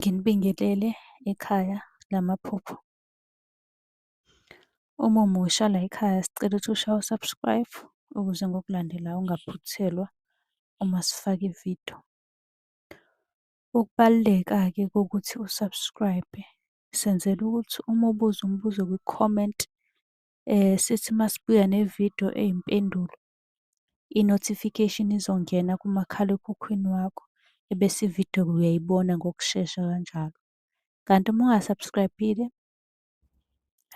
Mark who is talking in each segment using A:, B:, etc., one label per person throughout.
A: Nginibingelele ekhaya lamaphupho. Uma umusha layikhaya sicela ukuthi ushaye u-subscribe ukuze ngokulandelayo ungaphuthelwa uma sifaka ividiyo. Ukubaluleka-ke kokuthi u-subscribe-e, senzela ukuthi uma ubuza umbuzo kwi-comment, sithi uma sibuya nevidiyo eyimpendulo, i-notification izongena kumakhalekhukhwini wakho, ebese ividiyo-ke uyayibona ngokushesha kanjalo. Kanti uma unga-subscribe-ile,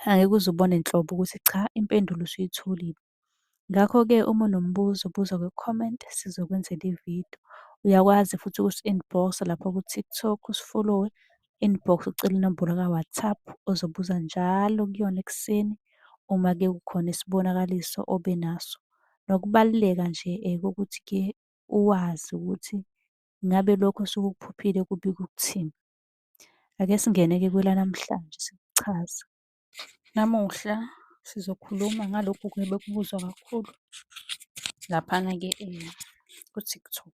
A: angeke uze ubone nhlobo ukuthi cha impendulo usuyitholile. Ngakho-ke uma unombuzo buza kwi-comment sizokwenzela ividiyo. Uyakwazi futhi ukusi-inbox-a lapha ku-TikTok usifolowe, inbox ucele inombolo ka-WhatsApp ozobuza njalo kuyona ekuseni uma-ke kukhona isibonakaliso obe naso. Nokubaluleka nje kokuthi-ke uwazi ukuthi ngabe lokhu osuke ukuphuphile kubika ukuthini. Ake singene-ke kwelanamhlanje sikuchaze. Namuhla sizokhuluma ngalokhu-ke ebekubuzwa kakhulu laphana-ke ku-TikTok.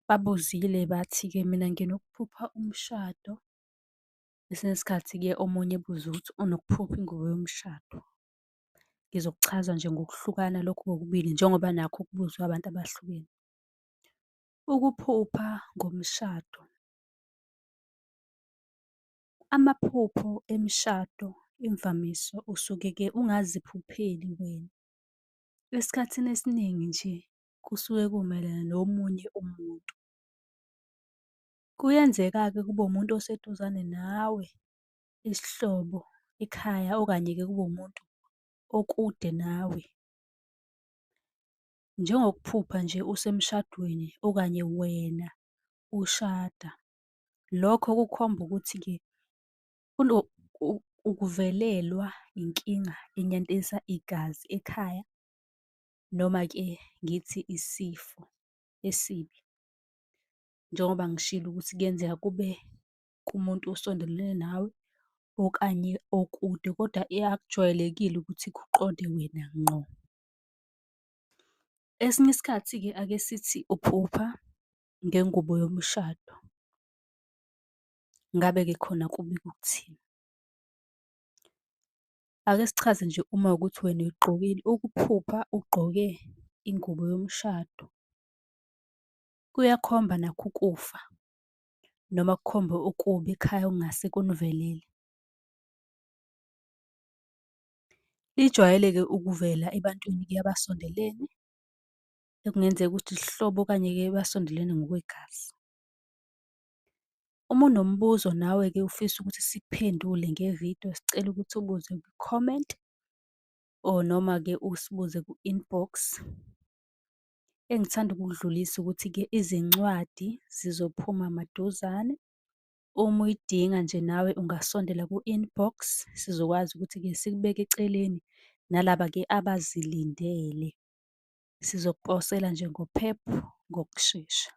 A: Babuzile bathi-ke mina nginokuphupha umshado, kwesinye isikhathi-ke omunye ebuze ukuthi unokuphupha ingubo yomshado. Ngizokuchaza nje ngokuhlukana lokhu kokubili njengoba nakho kubuzwe abantu abahlukene. Ukuphupha ngomshado. Amaphupho emishado imvamisa usuke-ke ungaziphupheli wena. Esikhathini esiningi nje kusuke kumayelana nomunye umuntu. Kuyenzeka-ke kube umuntu oseduzane nawe, isihlobo, ekhaya, okanye-ke kube umuntu okude nawe. Njengokuphupha nje usemshadweni okanye wena ushada, lokho kukhomba ukuthi-ke ukuvelelwa inkinga enyantisa igazi ekhaya, noma-ke ngithi isifo esibi. Njengoba ngishilo ukuthi kuyenzeka kube kumuntu osondelene nawe okanye okude, kodwa akujwayelekile ukuthi kuqonde wena ngqo. Esinye isikhathi-ke ake sithi uphupha ngengubo yomshado, ngabe-ke khona kubika ukuthini? Ake sichaze nje uma kuwukuthi wena uyigqokile, ukuphupha ugqoke ingubo yomshado kuyakhomba nakho ukufa noma kukhombe okubi ekhaya okungase kunivelele. Lijwayele-ke ukuvela ebantwini-ke abasondelene, ekungenzeka ukuthi isihlobo okanye-ke basondelene ngokwegazi. Uma unombuzo nawe-ke ufisa ukuthi sikuphendule ngevidiyo, sicela ukuthi ubuze kwi-comment or noma-ke usibuze ku-inbox. Engithanda ukukudlulisa ukuthi-ke izincwadi zizophuma maduzane. Uma uyidinga nje nawe ungasondela ku-inbox, sizokwazi ukuthi-ke sikubeke eceleni nalaba-ke abazilindele. Sizokuposela nje ngoPEP ngokushesha.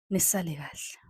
A: Nisale kahle.